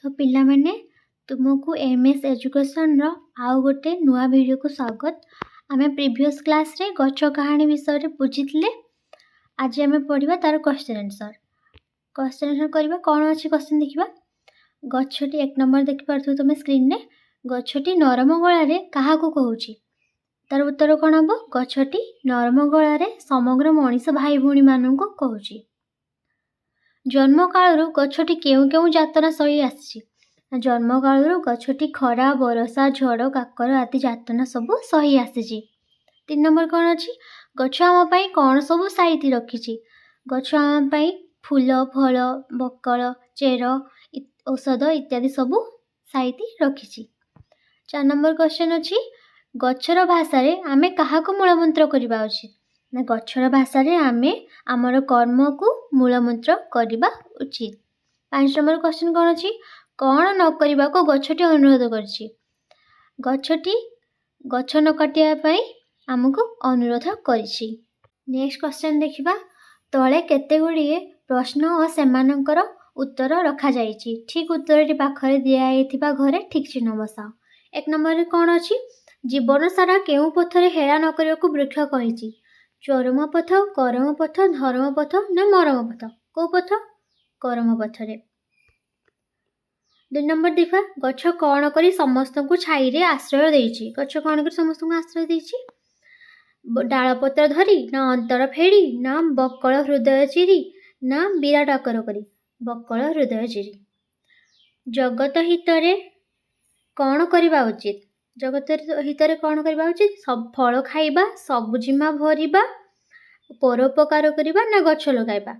ତ ପିଲାମାନେ, ତୁମକୁ ଏମ୍ ଏସ୍ ଏଜୁକେସନ୍ର ଆଉ ଗୋଟେ ନୂଆ ଭିଡ଼ିଓକୁ ସ୍ୱାଗତ। ଆମେ ପ୍ରିଭିୟସ୍ କ୍ଲାସ୍ରେ ଗଛ କାହାଣୀ ବିଷୟରେ ବୁଝିଥିଲେ। ଆଜି ଆମେ ପଢ଼ିବା ତା'ର କ୍ୱେଶ୍ଚନ୍ ଆନ୍ସର୍। କ୍ୱେଶ୍ଚନ୍ ଆନ୍ସର୍ କରିବା। କ'ଣ ଅଛି କ୍ୱେଶ୍ଚନ୍ ଦେଖିବା। ଗଛଟି, ଏକ ନମ୍ବର ଦେଖିପାରୁଥିବ ତୁମେ ସ୍କ୍ରିନ୍ରେ, ଗଛଟି ନରମ ଗଳାରେ କାହାକୁ କହୁଛି? ତାର ଉତ୍ତର କ'ଣ ହେବ? ଗଛଟି ନରମ ଗଳାରେ ସମଗ୍ର ମଣିଷ ଭାଇ ଭଉଣୀମାନଙ୍କୁ କହୁଛି। ଜନ୍ମକାଳରୁ ଗଛଟି କେଉଁ କେଉଁ ଯାତନା ସହି ଆସିଛି? ଜନ୍ମକାଳରୁ ଗଛଟି ଖରା, ବରଷା, ଝଡ଼, କାକର ଆଦି ଯାତନା ସବୁ ସହି ଆସିଛି। ତିନି ନମ୍ବର କ'ଣ ଅଛି? ଗଛ ଆମ ପାଇଁ କ'ଣ ସବୁ ସାଇତି ରଖିଛି? ଗଛ ଆମ ପାଇଁ ଫୁଲ, ଫଳ, ବକଳ, ଚେର, ଔଷଧ ଇତ୍ୟାଦି ସବୁ ସାଇତି ରଖିଛି। ଚାରି ନମ୍ବର କ୍ୱେଶ୍ଚନ୍ ଅଛି, ଗଛର ଭାଷାରେ ଆମେ କାହାକୁ ମୂଳମନ୍ତ୍ର କରିବା ଉଚିତ? ନା, ଗଛର ଭାଷାରେ ଆମେ ଆମର କର୍ମକୁ ମୂଳମନ୍ତ୍ର କରିବା ଉଚିତ। ପାଞ୍ଚ ନମ୍ବର କ୍ୱେଶ୍ଚନ୍ କ'ଣ ଅଛି? କ'ଣ ନ କରିବାକୁ ଗଛଟି ଅନୁରୋଧ କରିଛି? ଗଛଟି ଗଛ ନ କାଟିବା ପାଇଁ ଆମକୁ ଅନୁରୋଧ କରିଛି। ନେକ୍ସଟ କ୍ୱେଶ୍ଚନ୍ ଦେଖିବା। ତଳେ କେତେ ଗୁଡ଼ିଏ ପ୍ରଶ୍ନ ଓ ସେମାନଙ୍କର ଉତ୍ତର ରଖାଯାଇଛି। ଠିକ୍ ଉତ୍ତରଟି ପାଖରେ ଦିଆଯାଇଥିବା ଘରେ ଠିକ୍ ଚିହ୍ନ ବସାଅ। ଏକ ନମ୍ବରରେ କ'ଣ ଅଛି? ଜୀବନ ସାରା କେଉଁ ପଥରେ ହେଳା ନ କରିବାକୁ ବୃକ୍ଷ କହିଛି? ଚରମ ପଥ, କରମ ପଥ, ଧର୍ମ ପଥ ନା ମରମ ପଥ? କେଉଁ ପଥ? କରମ ପଥରେ। ଦୁଇ ନମ୍ବର ଦେଖିବା। ଗଛ କ'ଣ କରି ସମସ୍ତଙ୍କୁ ଛାଇରେ ଆଶ୍ରୟ ଦେଇଛି? ଗଛ କ'ଣ କରି ସମସ୍ତଙ୍କୁ ଆଶ୍ରୟ ଦେଇଛି? ଡାଳପତ୍ର ଧରି, ନା ଅନ୍ତର ଫେଡ଼ି, ନା ବକଳ ହୃଦୟ ଚିରି, ନା ବିରାଟ ଆକାର କରି? ବକଳ ହୃଦୟ ଚିରି। ଜଗତ ହିତରେ କ'ଣ କରିବା ଉଚିତ? ଜଗତର ହିତରେ କ'ଣ କରିବା ଉଚିତ? ସବୁ ଫଳ ଖାଇବା, ସବୁଜିମା ଭରିବା, ପରୋପକାର କରିବା ନା ଗଛ ଲଗାଇବା?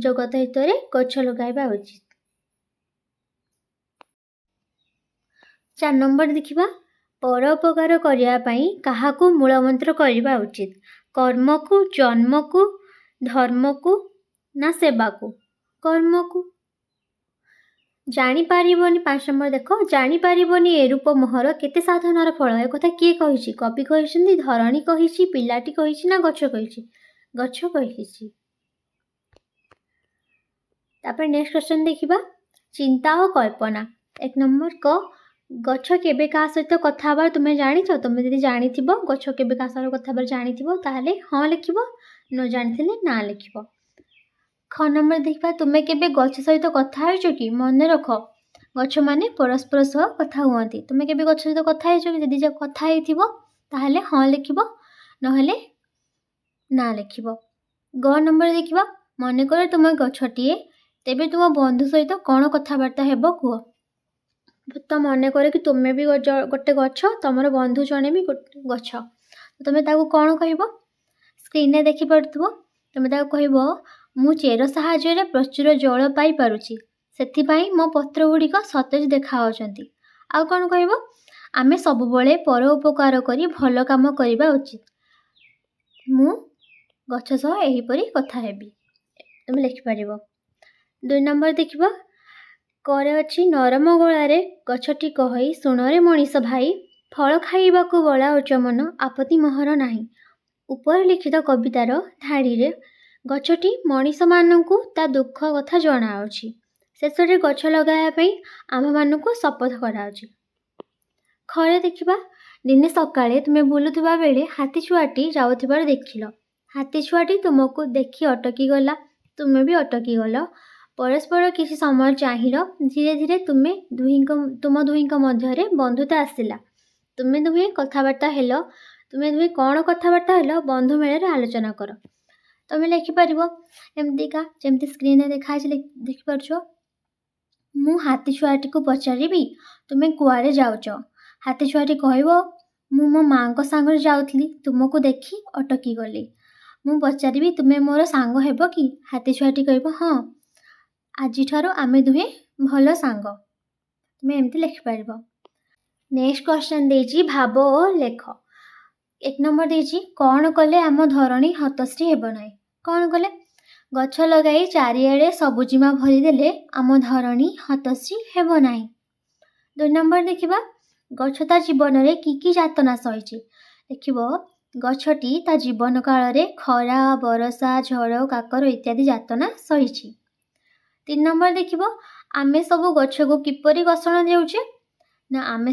ଜଗତ ହିତରେ ଗଛ ଲଗାଇବା ଉଚିତ। ଚାରି ନମ୍ବର ଦେଖିବା। ପରୋପକାର କରିବା ପାଇଁ କାହାକୁ ମୂଳମନ୍ତ୍ର କରିବା ଉଚିତ? କର୍ମକୁ, ଜନ୍ମକୁ, ଧର୍ମକୁ ନା ସେବାକୁ? କର୍ମକୁ। ଜାଣିପାରିବନି, ପାଞ୍ଚ ନମ୍ବର ଦେଖ, ଜାଣିପାରିବନି ଏ ରୂପ ମୋହର କେତେ ସାଧନାର ଫଳ, ଏ କଥା କିଏ କହିଛି? କବି କହିଛନ୍ତି, ଧରଣୀ କହିଛି, ପିଲାଟି କହିଛି ନା ଗଛ କହିଛି? ଗଛ କହିଛି। ତାପରେ ନେକ୍ସଟ କ୍ୱେଶ୍ଚନ୍ ଦେଖିବା। ଚିନ୍ତା ଓ କଳ୍ପନା। ଏକ ନମ୍ବର କ, ଗଛ କେବେ କାହା ସହିତ କଥା ହେବାର ତୁମେ ଜାଣିଛ? ତୁମେ ଯଦି ଜାଣିଥିବ, ଗଛ କେବେ କାହା ସହିତ କଥା ହେବାର ଜାଣିଥିବ, ତାହେଲେ ହଁ ଲେଖିବ, ନ ଜାଣିଥିଲେ ନା ଲେଖିବ। ଖ ନମ୍ବର ଦେଖିବା। ତୁମେ କେବେ ଗଛ ସହିତ କଥା ହେଇଛ କି? ମନେ ରଖ, ଗଛମାନେ ପରସ୍ପର ସହ କଥା ହୁଅନ୍ତି। ତୁମେ କେବେ ଗଛ ସହିତ କଥା ହେଇଛ କି? ଯଦି କଥା ହେଇଥିବ ତାହେଲେ ହଁ ଲେଖିବ, ନହେଲେ ନା ଲେଖିବ। ଗ ନମ୍ବର ଦେଖିବା। ମନେକର ତୁମେ ଗଛଟିଏ, ତେବେ ତୁମ ବନ୍ଧୁ ସହିତ କ'ଣ କଥାବାର୍ତ୍ତା ହେବ କୁହ। ତ ମନେକର କି ତୁମେ ବି ଗୋଟେ ଗଛ, ତୁମର ବନ୍ଧୁ ଜଣେ ବି ଗୋଟେ ଗଛ, ତୁମେ ତାକୁ କ'ଣ କହିବ? ସ୍କ୍ରିନ୍ରେ ଦେଖିପାରୁଥିବ। ତୁମେ ତାକୁ କହିବ, ମୁଁ ଚେର ସାହାଯ୍ୟରେ ପ୍ରଚୁର ଜଳ ପାଇପାରୁଛି, ସେଥିପାଇଁ ମୋ ପତ୍ର ଗୁଡ଼ିକ ସତେଜ ଦେଖାଯାଉଛନ୍ତି। ଆଉ କ'ଣ କହିବ? ଆମେ ସବୁବେଳେ ପର ଉପକାର କରି ଭଲ କାମ କରିବା ଉଚିତ। ମୁଁ ଗଛ ସହ ଏହିପରି କଥା ହେବି, ତୁମେ ଲେଖିପାରିବ। ଦୁଇ ନମ୍ବର ଦେଖିବା। କରେ ଅଛି, ନରମ ଗଳାରେ ଗଛଟି କହଇ, ଶୁଣରେ ମଣିଷ ଭାଇ, ଫଳ ଖାଇବାକୁ ବଳାଉଛ ମନ, ଆପତ୍ତି ମୋହର ନାହିଁ। ଉପରେ ଲିଖିତ କବିତାର ଧାଡ଼ିରେ ଗଛଟି ମଣିଷମାନଙ୍କୁ ତା ଦୁଃଖ କଥା ଜଣାଉଛି। ଶେଷରେ ଗଛ ଲଗାଇବା ପାଇଁ ଆମ୍ଭମାନଙ୍କୁ ଶପଥ କରାଉଛି। ଖରେ ଦେଖିବା। ଦିନେ ସକାଳେ ତୁମେ ବୁଲୁଥିବା ବେଳେ ହାତୀ ଛୁଆଟି ଯାଉଥିବାର ଦେଖିଲ। ହାତୀ ଛୁଆଟି ତୁମକୁ ଦେଖି ଅଟକି ଗଲା, ତୁମେ ବି ଅଟକି ଗଲ। ପରସ୍ପର କିଛି ସମୟ ଚାହିଁଲ। ଧୀରେ ଧୀରେ ତୁମେ ଦୁହିଁଙ୍କ ତୁମ ଦୁହିଁଙ୍କ ମଧ୍ୟରେ ବନ୍ଧୁତା ଆସିଲା। ତୁମେ ଦୁହେଁ କଥାବାର୍ତ୍ତା ହେଲ। ତୁମେ ଦୁହେଁ କ'ଣ କଥାବାର୍ତ୍ତା ହେଲ, ବନ୍ଧୁ ମେଳରେ ଆଲୋଚନା କର। ତୁମେ ଲେଖିପାରିବ ଏମିତିକା, ଯେମିତି ସ୍କ୍ରିନ୍ରେ ଦେଖାହେଇଛି, ଦେଖିପାରୁଛ। ମୁଁ ହାତୀ ଛୁଆଟିକୁ ପଚାରିବି, ତୁମେ କୁଆଡ଼େ ଯାଉଛ? ହାତୀ ଛୁଆଟି କହିବ, ମୁଁ ମୋ ମାଆଙ୍କ ସାଙ୍ଗରେ ଯାଉଥିଲି, ତୁମକୁ ଦେଖି ଅଟକି ଗଲି। ମୁଁ ପଚାରିବି, ତୁମେ ମୋର ସାଙ୍ଗ ହେବ କି? ହାତୀ ଛୁଆଟି କହିବ, ହଁ, ଆଜିଠାରୁ ଆମେ ଦୁହେଁ ଭଲ ସାଙ୍ଗ। ତୁମେ ଏମିତି ଲେଖିପାରିବ। ନେକ୍ସଟ କ୍ୱେଶ୍ଚନ୍ ଦେଇଛି, ଭାବ ଓ ଲେଖ। ଏକ ନମ୍ବର ଦେଇଛି, କ'ଣ କଲେ ଆମ ଧରଣୀ ହତଶ୍ରୀ ହେବ ନାହିଁ? କ'ଣ କଲେ? ଗଛ ଲଗାଇ ଚାରିଆଡ଼େ ସବୁଜିମା ଭରିଦେଲେ ଆମ ଧରଣୀ ହତଶ୍ରୀ ହେବ ନାହିଁ। ଦୁଇ ନମ୍ବର ଦେଖିବା। ଗଛ ତା ଜୀବନରେ କି କି ଯାତନା ସହିଛି? ଦେଖିବ, ଗଛଟି ତା ଜୀବନ କାଳରେ ଖରା, ବରଷା, ଝଡ଼, କାକର ଇତ୍ୟାଦି ଯାତନା ସହିଛି। ତିନି ନମ୍ବର ଦେଖିବ। ଆମେ ସବୁ ଗଛକୁ କିପରି କଷଣ ଦେଉଛେ ନା ଆମେ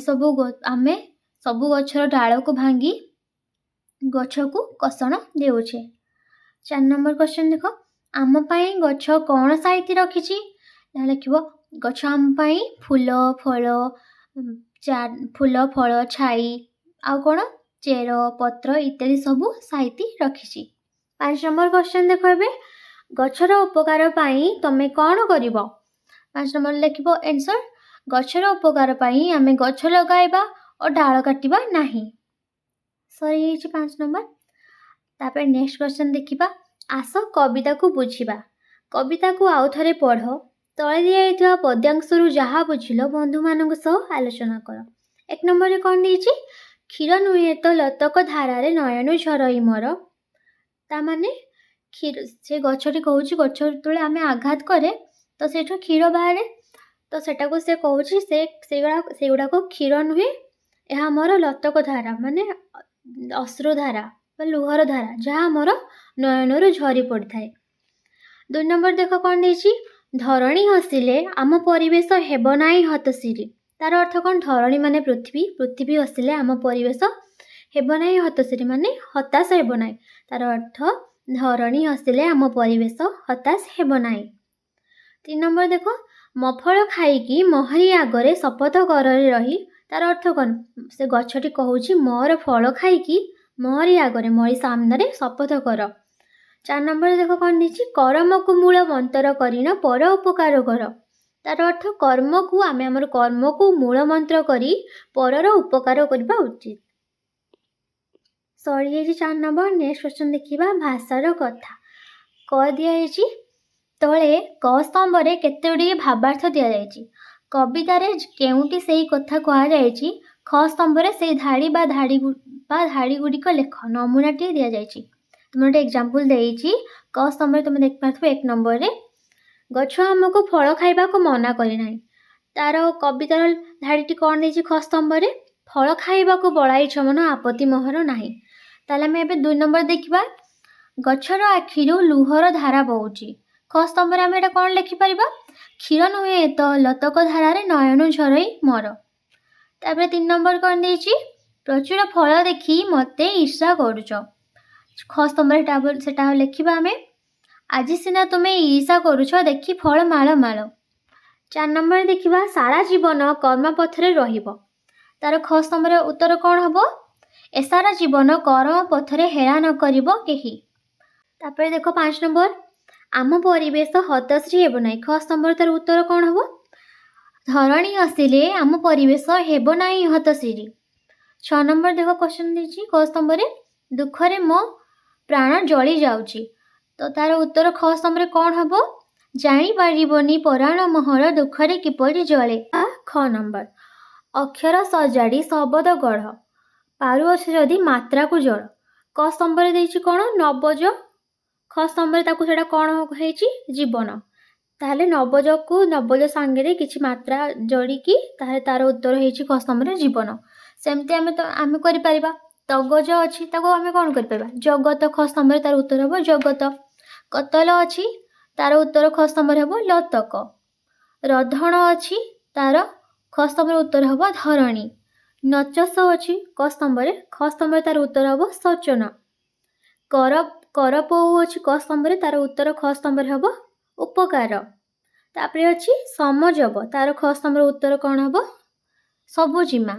ସବୁ ଗଛର ଡାଳକୁ ଭାଙ୍ଗି ଗଛକୁ କଷଣ ଦେଉଛେ। 4 ନମ୍ବର କ୍ୱେଶ୍ଚନ୍ ଦେଖ, ଆମ ପାଇଁ ଗଛ କ'ଣ ସାଇତି ରଖିଛି? ନା ଲେଖିବ ଗଛ ଆମ ପାଇଁ ଫୁଲ ଫଳ, ଫୁଲ ଫଳ, ଛାଇ, ଆଉ କ'ଣ ଚେର ପତ୍ର ଇତ୍ୟାଦି ସବୁ ସାଇତି ରଖିଛି। 5 ନମ୍ବର କ୍ୱେଶ୍ଚନ୍ ଦେଖ, ଏବେ ଗଛର ଉପକାର ପାଇଁ ତମେ କ'ଣ କରିବ? 5 ନମ୍ବର ଲେଖିବ ଆନ୍ସର୍, ଗଛର ଉପକାର ପାଇଁ ଆମେ ଗଛ ଲଗାଇବା ଓ ଡାଳ କାଟିବା ନାହିଁ। ସରିଯାଇଛି 5 ନମ୍ବର। ତାପରେ ନେକ୍ସଟ କ୍ୱେଶ୍ଚନ୍ ଦେଖିବା, ଆସ କବିତାକୁ ବୁଝିବା। କବିତାକୁ ଆଉ ଥରେ ପଢ଼, ତଳେ ଦିଆଯାଇଥିବା ପଦ୍ୟାଂଶରୁ ଯାହା ବୁଝିଲ ବନ୍ଧୁମାନଙ୍କ ସହ ଆଲୋଚନା କର। 1 ନମ୍ବରରେ କ'ଣ ଦେଇଛି? କ୍ଷୀର ନୁହେଁ ତ ଲତକ ଧାରାରେ ନୟନୁ ଝରଇ ମୋର। ତା ମାନେ କ୍ଷୀର, ସେ ଗଛଟି କହୁଛି ଗଛ ଯେତେବେଳେ ଆମେ ଆଘାତ କରେ ତ ସେଇଠୁ କ୍ଷୀର ବାହାରେ, ତ ସେଟାକୁ ସେ କହୁଛି ସେଗୁଡ଼ାକ କ୍ଷୀର ନୁହେଁ, ଏହା ମୋର ଲତକ ଧାରା ମାନେ ଅଶ୍ରୁଧାରା ବା ଲୁହର ଧାରା, ଯାହା ଆମର ନୟନରୁ ଝରି ପଡ଼ିଥାଏ। 2 ନମ୍ବର ଦେଖ କ'ଣ ଦେଇଛି? ଧରଣୀ ହସିଲେ ଆମ ପରିବେଶ ହେବ ନାହିଁ ହତଶିରୀ। ତାର ଅର୍ଥ କ'ଣ? ଧରଣୀ ମାନେ ପୃଥିବୀ, ପୃଥିବୀ ହସିଲେ ଆମ ପରିବେଶ ହେବ ନାହିଁ ହତଶିରୀ ମାନେ ହତାଶ ହେବ ନାହିଁ। ତାର ଅର୍ଥ ଧରଣୀ ହସିଲେ ଆମ ପରିବେଶ ହତାଶ ହେବ ନାହିଁ। 3 ନମ୍ବର ଦେଖ, ମଫଳ ଖାଇକି ମହରି ଆଗରେ ଶପଥ କରରେ ରହି। ତାର ଅର୍ଥ କ'ଣ? ସେ ଗଛଟି କହୁଛି ମୋର ଫଳ ଖାଇକି ମହରି ଆଗରେ, ମରି ସାମ୍ନାରେ ଶପଥ କର। 4 ନମ୍ବର ଦେଖ କ'ଣ ଦେଇଛି? କରମକୁ ମୂଳ ମନ୍ତ୍ର କରିଣ ପର ଉପକାର କର। ତାର ଅର୍ଥ କର୍ମକୁ ଆମେ ଆମର କର୍ମକୁ ମୂଳ ମନ୍ତ୍ର କରି ପରର ଉପକାର କରିବା ଉଚିତ। ସରିଯାଇଛି 4 ନମ୍ବର। ନେକ୍ସଟ କ୍ୱେଶ୍ଚନ୍ ଦେଖିବା, ଭାଷାର କଥା। କ ଦିଆଯାଇଛି, ତଳେ କ ସ୍ତମ୍ଭରେ କେତେ ଗୁଡ଼ିଏ ଭାବାର୍ଥ ଦିଆଯାଇଛି। କବିତାରେ କେଉଁଠି ସେଇ କଥା କୁହାଯାଇଛି, ଖ ସ୍ତମ୍ଭରେ ସେଇ ଧାଡ଼ି ବା ଧାଡ଼ି ବା ଧାଡ଼ି ଗୁଡ଼ିକ ଲେଖ। ନମୁନାଟିଏ ଦିଆଯାଇଛି। ତୁମେ ଗୋଟେ ଏକ୍ଜାମ୍ପଲ୍ ଦେଇଛି। କ ସ୍ତମ୍ଭରେ ତୁମେ ଦେଖିପାରୁଥିବ 1 ନମ୍ବରରେ, ଗଛ ଆମକୁ ଫଳ ଖାଇବାକୁ ମନା କରିନାହିଁ। ତାର କବିତାର ଧାଡ଼ିଟି କ'ଣ ଦେଇଛି ଖ ସ୍ତମ୍ଭରେ? ଫଳ ଖାଇବାକୁ ବଳାଇଛ ମନ ଆପତ୍ତି ମୋହର ନାହିଁ। ତାହେଲେ ଆମେ ଏବେ 2 ନମ୍ବର ଦେଖିବା, ଗଛର ଆଖିରୁ ଲୁହର ଧାରା ବହୁଛି। ଖ ସ୍ତମ୍ଭରେ ଆମେ ଏଇଟା କ'ଣ ଲେଖିପାରିବା? କ୍ଷୀର ନୁହେଁ ତ ଲତକ ଧାରାରେ ନୟନୁ ଝରଇ ମୋର। ତାପରେ 3 ନମ୍ବର କ'ଣ ଦେଇଛି? ପ୍ରଚୁର ଫଳ ଦେଖି ମୋତେ ଈର୍ଷା କରୁଛ। ଖ ସ୍ତମ୍ଭରେ ସେଟା ଲେଖିବା ଆମେ, ଆଜି ସିନା ତୁମେ ଈର୍ଷା କରୁଛ ଦେଖି ଫଳ ମାଳ ମାଳ। 4 ନମ୍ବରରେ ଦେଖିବା, ସାରା ଜୀବନ କର୍ମପଥରେ ରହିବ। ତାର ଖ ସ୍ତମ୍ଭରେ ଉତ୍ତର କ'ଣ ହେବ? ଏ ସାରା ଜୀବନ କର୍ମ ପଥରେ ହେଳା ନ କରିବ କେହି। ତାପରେ ଦେଖ 5 ନମ୍ବର, ଆମ ପରିବେଶ ହତଶ୍ରୀ ହେବ ନାହିଁ। ଖ ସ୍ତମ୍ଭରେ ତାର ଉତ୍ତର କ'ଣ ହେବ? ଧରଣୀ ହସିଲେ ଆମ ପରିବେଶ ହେବ ନାହିଁ ହତଶ୍ରୀ। 6 ନମ୍ବର ଦେଖ କ୍ୱେଶ୍ଚନ୍ ଦେଇଛି ଖ ସ୍ତମ୍ଭରେ, ଦୁଃଖରେ ମୋ ପ୍ରାଣ ଜଳି ଯାଉଛି। ତ ତାର ଉତ୍ତର ଖ ସ୍ତମ୍ଭରେ କ'ଣ ହେବ? ଜାଣିପାରିବନି ପରାଣ ମୋହର ଦୁଃଖରେ କିପରି ଜଳେ। ଖ ନମ୍ବର, ଅକ୍ଷର ସଜାଡ଼ି ଶବଦ ଗଢ଼, ପାରୁଅଛ ଯଦି ମାତ୍ରାକୁ ଜଳ। କ ସ୍ତମ୍ଭରେ ଦେଇଛି କ'ଣ? ନବଜ। ଖ ସ୍ତମ୍ଭରେ ତାକୁ ସେଇଟା କ'ଣ ହେଇଛି? ଜୀବନ। ତାହେଲେ ନବଜକୁ ନବଜ ସାଙ୍ଗରେ କିଛି ମାତ୍ରା ଯୋଡ଼ିକି ତାହେଲେ ତାର ଉତ୍ତର ହେଇଛି ଖ ସ୍ତମ୍ଭରେ ଜୀବନ। ସେମିତି ଆମେ କରିପାରିବା। ତଗଜ ଅଛି, ତାକୁ ଆମେ କ'ଣ କରିପାରିବା? ଜଗତ। ଖ ସ୍ତମ୍ଭରେ ତାର ଉତ୍ତର ହେବ ଜଗତ। କତଲ ଅଛି, ତାର ଉତ୍ତର ଖ ସ୍ତମ୍ଭରେ ହେବ ଲତକ। ରଧଣ ଅଛି, ତାର ଖ ସ୍ତମ୍ଭରେ ଉତ୍ତର ହେବ ଧରଣୀ। ନଚସ ଅଛି କ ସ୍ତମ୍ଭରେ, ଖ ସ୍ତମ୍ଭରେ ତାର ଉତ୍ତର ହେବ ସଚନ। କରପଉ ଅଛି କ ସ୍ତମ୍ଭରେ, ତାର ଉତ୍ତର ଖ ସ୍ତମ୍ଭରେ ହେବ ଉପକାର। ତାପରେ ଅଛି ସମଜବ, ତାର ଖ ସ୍ତମ୍ଭର ଉତ୍ତର କ'ଣ ହେବ? ସବୁଜିମା।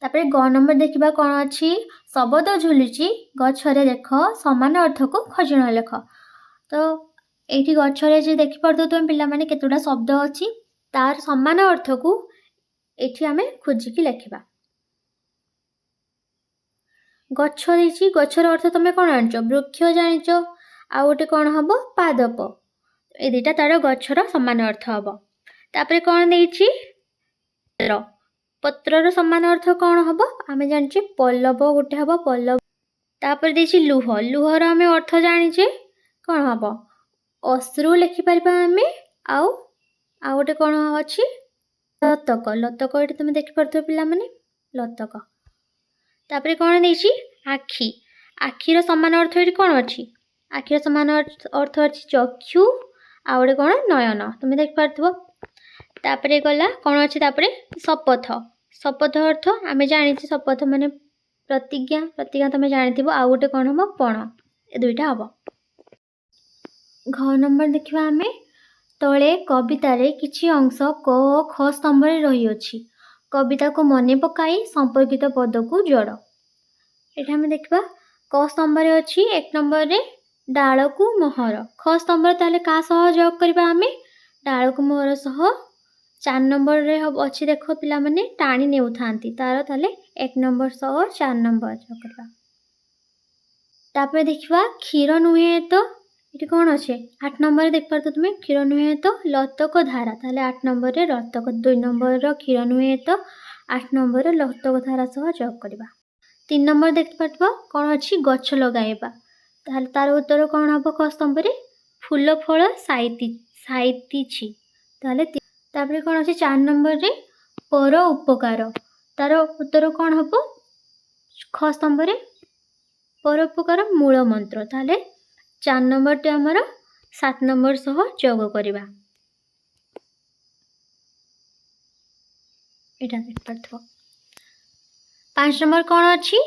ତାପରେ ଗ ନମ୍ବର ଦେଖିବା କ'ଣ ଅଛି? ଶବଦ ଝୁଲୁଛି ଗଛରେ ଦେଖ, ସମାନ ଅର୍ଥକୁ ଖଞ୍ଜଣ ଲେଖ। ତ ଏଇଠି ଗଛରେ ଯେ ଦେଖିପାରୁଥିବ ତୁମେ ପିଲାମାନେ କେତେଗୁଡ଼ା ଶବ୍ଦ ଅଛି, ତାର ସମାନ ଅର୍ଥକୁ ଏଇଠି ଆମେ ଖୋଜିକି ଲେଖିବା। ଗଛ ଦେଇଛି, ଗଛର ଅର୍ଥ ତୁମେ କ'ଣ ଜାଣିଛ? ବୃକ୍ଷ ଜାଣିଛ, ଆଉ ଗୋଟେ କ'ଣ ହେବ? ପାଦପ। ଏ ଦୁଇଟା ତାର ଗଛର ସମାନ ଅର୍ଥ ହେବ। ତାପରେ କ'ଣ ଦେଇଛି? ପତ୍ର। ପତ୍ରର ସମାନ ଅର୍ଥ କ'ଣ ହେବ? ଆମେ ଜାଣିଛେ ପଲ୍ଲବ ଗୋଟେ ହେବ, ପଲ୍ଲବ। ତାପରେ ଦେଇଛି ଲୁହ। ଲୁହର ଆମେ ଅର୍ଥ ଜାଣିଛେ କ'ଣ ହେବ? ଅଶ୍ରୁ ଲେଖିପାରିବା ଆମେ। ଆଉ ଗୋଟେ କ'ଣ ଅଛି? ଲତକ। ଲତକ ଏଠି ତୁମେ ଦେଖିପାରୁଥିବ ପିଲାମାନେ, ଲତକ। ତାପରେ କ'ଣ ଦେଇଛି? ଆଖି। ଆଖିର ସମାନ ଅର୍ଥ ଏଠି କ'ଣ ଅଛି? ଆଖିର ସମାନ ଅର୍ଥ ଅଛି ଚକ୍ଷୁ, ଆଉ ଗୋଟେ କ'ଣ? ନୟନ। ତୁମେ ଦେଖିପାରୁଥିବ। ତାପରେ ଗଲା କ'ଣ ଅଛି? ତାପରେ ଶପଥ। ଶପଥ ଅର୍ଥ ଆମେ ଜାଣିଛେ, ଶପଥ ମାନେ ପ୍ରତିଜ୍ଞା। ପ୍ରତିଜ୍ଞା ତୁମେ ଜାଣିଥିବ। ଆଉ ଗୋଟେ କ'ଣ ହେବ? ପଣ। ଏ ଦୁଇଟା ହେବ। ଘ ନମ୍ବର ଦେଖିବା ଆମେ। ତଳେ କବିତାରେ କିଛି ଅଂଶ କ ଓ ଖ ସ୍ତମ୍ଭରେ ରହିଅଛି। କବିତାକୁ ମନେ ପକାଇ ସମ୍ପର୍କିତ ପଦକୁ ଯୋଡ଼। ଏଠି ଆମେ ଦେଖିବା, କ ସ୍ତମ୍ଭରେ ଅଛି 1 ନମ୍ବରରେ ଡାଳକୁ ମୋହର। ଖ ସ୍ତମ୍ଭରେ ତାହେଲେ କାହା ସହ ଯୋଗ କରିବା ଆମେ? ଡାଳକୁ ମୋହର ସହ 4 ନମ୍ବରରେ ଅଛି, ଦେଖ ପିଲାମାନେ, ଟାଣି ନେଉଥାନ୍ତି। ତାର ତାହେଲେ 1 ନମ୍ବର ସହ 4 ନମ୍ବର ଯୋଗ କରିବା। ତାପରେ ଦେଖିବା କ୍ଷୀର ନୁହେଁ ତ, ଏଠି କ'ଣ ଅଛି? 8 ନମ୍ବରରେ ଦେଖିପାରୁଥିବ ତୁମେ, କ୍ଷୀର ନୁହେଁ ତ ଲତକ ଧାରା। ତାହେଲେ 8 ନମ୍ବରରେ ଲତକ, 2 ନମ୍ବରର କ୍ଷୀର ନୁହେଁ ତ 8 ନମ୍ବରର ଲତକ ଧାରା ସହ ଯୋଗ କରିବା। 3 ନମ୍ବର ଦେଖିପାରୁଥିବ କ'ଣ ଅଛି? ଗଛ ଲଗାଇବା। ତାହେଲେ ତାର ଉତ୍ତର କ'ଣ ହେବ? ଖ ସ୍ତମ୍ଭରେ ଫୁଲ ଫଳ ସାଇତିଛି। ତାହେଲେ ତାପରେ କ'ଣ ଅଛି? 4 ନମ୍ବରରେ ପର ଉପକାର। ତାର ଉତ୍ତର କ'ଣ ହେବ? ଖ ସ୍ତମ୍ଭରେ ପରୋପକାର ମୂଳ ମନ୍ତ୍ର। ତାହେଲେ 4 ନମ୍ବରଟି ଆମର 7 ନମ୍ବର ସହ ଯୋଗ କରିବା। ଏଇଟା ଦେଖିପାରୁଥିବ। 5 ନମ୍ବର କ'ଣ ଅଛି?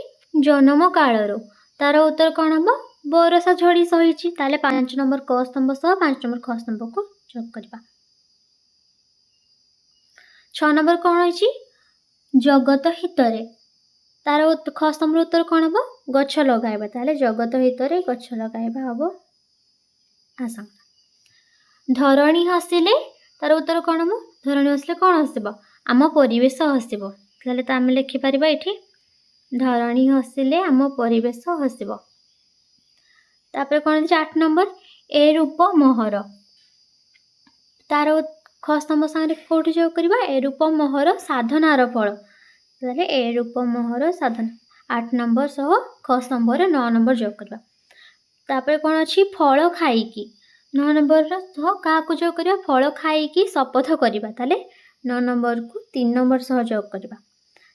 ଜନମ କାଳରୁ। ତାର ଉତ୍ତର କ'ଣ ହେବ? ବରଷା ଝଡ଼ି ସହିଛି। ତାହେଲେ 5 ନମ୍ବର କ ସ୍ତମ୍ଭ ସହ 5 ନମ୍ବର ଖ ସ୍ତମ୍ଭକୁ ଯୋଗ କରିବା। 6 ନମ୍ବର କ'ଣ ହେଇଛି? ଜଗତ ହିତରେ। ତାର ଖ ସ୍ତମ୍ଭର ଉତ୍ତର କ'ଣ ହେବ? ଗଛ ଲଗାଇବା। ତାହେଲେ ଜଗତ ହିତରେ ଗଛ ଲଗାଇବା ହେବ ଆସନ୍ତା। ଧରଣୀ ହସିଲେ, ତାର ଉତ୍ତର କ'ଣ ହେବ? ଧରଣୀ ହସିଲେ କ'ଣ ହସିବ? ଆମ ପରିବେଶ ହସିବ। ତାହେଲେ ତ ଆମେ ଲେଖିପାରିବା ଏଠି, ଧରଣୀ ହସିଲେ ଆମ ପରିବେଶ ହସିବ। ତାପରେ କ'ଣ ହେଇଛି? 8 ନମ୍ବର ଏ ରୂପ ମୋହର। ତାର ଖ ସ୍ତମ୍ଭ ସାଙ୍ଗରେ କେଉଁଠି ଯୋଗ କରିବା? ଏ ରୂପ ମୋହର ସାଧନାର ଫଳ। ତାହେଲେ ଏ ରୂପ ମୋହର ସାଧନା 8 ନମ୍ବର ସହ ଖ ସ୍ତମ୍ଭରେ 9 ନମ୍ବର ଯୋଗ କରିବା। ତାପରେ କ'ଣ ଅଛି? ଫଳ ଖାଇକି। 9 ନମ୍ବରର ସହ କାହାକୁ ଯୋଗ କରିବା? ଫଳ ଖାଇକି ଶପଥ କରିବା। ତାହେଲେ 9 ନମ୍ବରକୁ 3 ନମ୍ବର ସହ ଯୋଗ କରିବା।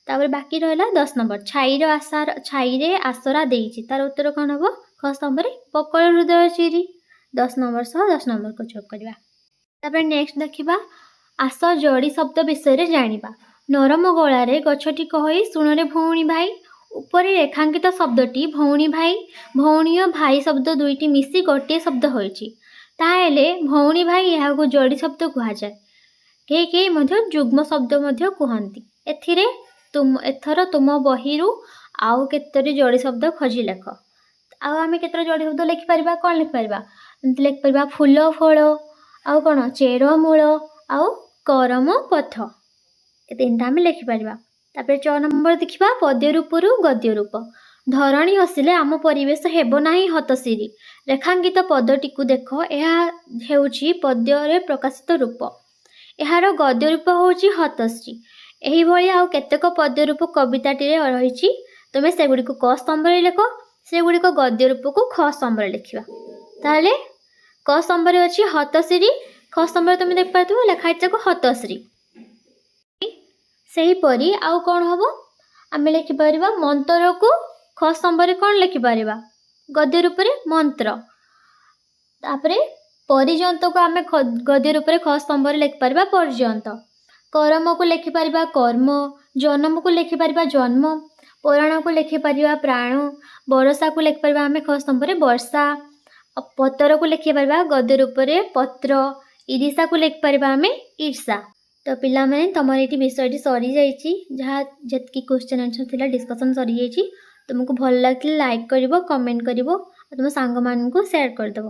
ତାପରେ ବାକି ରହିଲା 10 ନମ୍ବର, ଛାଇର ଆଶାର, ଛାଇରେ ଆସରା ଦେଇଛି। ତାର ଉତ୍ତର କ'ଣ ହେବ? ଖ ସ୍ତମ୍ଭରେ ବକଳ ହୃଦୟ ଚିରି। 10 ନମ୍ବର ସହ 10 ନମ୍ବରକୁ ଯୋଗ କରିବା। ତାପରେ ନେକ୍ସଟ ଦେଖିବା, ଆସ ଯୋଡ଼ି ଶବ୍ଦ ବିଷୟରେ ଜାଣିବା। ନରମ ଗଳାରେ ଗଛଟି କହଇ ଶୁଣରେ ଭଉଣୀ ଭାଇ। ଉପରେ ରେଖାଙ୍କିତ ଶବ୍ଦଟି ଭଉଣୀ ଭାଇ, ଭଉଣୀ ଓ ଭାଇ ଶବ୍ଦ ଦୁଇଟି ମିଶି ଗୋଟିଏ ଶବ୍ଦ ହୋଇଛି। ତାହେଲେ ଭଉଣୀ ଭାଇ, ଏହାକୁ ଯୋଡ଼ି ଶବ୍ଦ କୁହାଯାଏ। କେହି କେହି ମଧ୍ୟ ଯୁଗ୍ମ ଶବ୍ଦ ମଧ୍ୟ କୁହନ୍ତି। ଏଥିରେ ତୁମ ଏଥର ତୁମ ବହିରୁ ଆଉ କେତୋଟି ଯୋଡ଼ି ଶବ୍ଦ ଖୋଜି ଲେଖ। ଆଉ ଆମେ କେତେଟା ଯୋଡ଼ି ଶବ୍ଦ ଲେଖିପାରିବା? କ'ଣ ଲେଖିପାରିବା? ଏମିତି ଲେଖିପାରିବା ଫୁଲ ଫଳ, ଆଉ କ'ଣ ଚେର ମୂଳ, ଆଉ କରମ ପଥ। ଏ ତିନିଟା ଆମେ ଲେଖିପାରିବା। ତାପରେ 6 ନମ୍ବର ଦେଖିବା, ପଦ୍ୟ ରୂପରୁ ଗଦ୍ୟ ରୂପ। ଧରଣୀ ହସିଲେ ଆମ ପରିବେଶ ହେବ ନାହିଁ ହତଶିରୀ। ରେଖାଙ୍କିତ ପଦଟିକୁ ଦେଖ, ଏହା ହେଉଛି ପଦ୍ୟରେ ପ୍ରକାଶିତ ରୂପ। ଏହାର ଗଦ୍ୟ ରୂପ ହେଉଛି ହତଶ୍ରୀ। ଏହିଭଳି ଆଉ କେତେକ ପଦ୍ୟ ରୂପ କବିତାଟିରେ ରହିଛି। ତୁମେ ସେଗୁଡ଼ିକୁ କ ସ୍ତମ୍ଭରେ ଲେଖ, ସେଗୁଡ଼ିକ ଗଦ୍ୟ ରୂପକୁ ଖ ସ୍ତମ୍ଭରେ ଲେଖିବା। ତାହେଲେ କ ସ୍ତମ୍ଭରେ ଅଛି ହତଶ୍ରୀ, ଖ ସ୍ତମ୍ଭରେ ତୁମେ ଦେଖିପାରୁଥିବ ଲେଖା ହେଇଛି ତାକୁ ହତଶ୍ରୀ। ସେହିପରି ଆଉ କ'ଣ ହେବ? ଆମେ ଲେଖିପାରିବା ମନ୍ତରକୁ ଖ ସ୍ତମ୍ଭରେ କ'ଣ ଲେଖିପାରିବା? ଗଦ୍ୟ ରୂପରେ ମନ୍ତ୍ର। ତାପରେ ପରିଯନ୍ତକୁ ଆମେ ଗଦ୍ୟ ରୂପରେ ଖ ସ୍ତମ୍ଭରେ ଲେଖିପାରିବା ପର୍ଯ୍ୟନ୍ତ। କରମକୁ ଲେଖିପାରିବା କର୍ମ, ଜନମକୁ ଲେଖିପାରିବା ଜନ୍ମ, ପରାଣକୁ ଲେଖିପାରିବା ପ୍ରାଣ, ବରଷାକୁ ଲେଖିପାରିବା ଆମେ ଖ ସ୍ତମ୍ଭରେ ବର୍ଷା, ପତରକୁ ଲେଖିପାରିବା ଗଦ୍ୟ ରୂପରେ ପତ୍ର, ଈର୍ଷାକୁ ଲେଖିପାରିବା ଆମେ ଈର୍ଷା। ତ ପିଲାମାନେ, ତୁମର ଏଇଠି ବିଷୟଟି ସରିଯାଇଛି। ଯାହା ଯେତିକି କ୍ୱେଶ୍ଚନ୍ ଆନ୍ସର୍ ଥିଲା ଡିସ୍କସନ୍ ସରିଯାଇଛି। ତୁମକୁ ଭଲ ଲାଗିଥିଲେ ଲାଇକ୍ କରିବ, କମେଣ୍ଟ କରିବ ଆଉ ତୁମ ସାଙ୍ଗମାନଙ୍କୁ ସେୟାର କରିଦେବ।